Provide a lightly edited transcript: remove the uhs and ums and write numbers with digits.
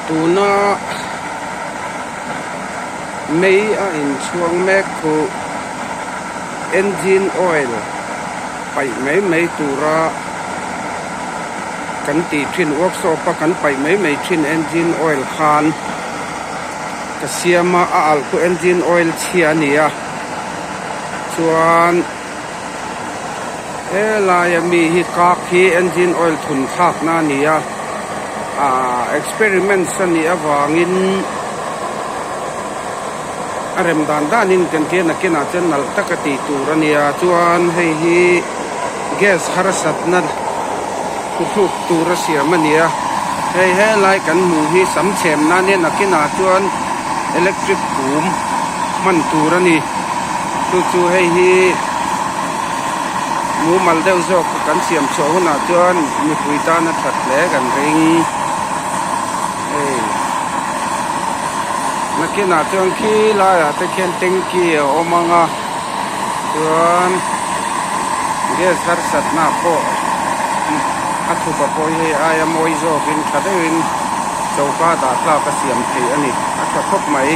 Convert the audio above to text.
Tuna mei a inchhuang mek khu engine oil paih mai mai tura kan tih thin workshop a kan paih mai mai thin engine oil khan ka siam a a alh khu engine oil chhia a ni a chuan Helaia mi hi kak hi engine oil thun thlakna a ni a, aah experiments a nih avangin a rem dan danin kan tia nakinah chuan nalh taka tih tur a nia chuan hei hi gas harsatna thuthluk tur a siam a ni a, hei helai kan hmuh hi sam chhem na nia nakinah chuan electric kum hman tur a ni. Chu chu hei hi mumal deuh zawk kan siam chhuah hunah chuan mipui tan a that hle kan ring. Hei nakinah chuan khi laiah te khian tanky a awm ang a chuan gas harsatna pawh a thupa pawh hi hei aia mawi zawkin tha deuhin choka dah tlak a siam theih a ni a tha khawp mai.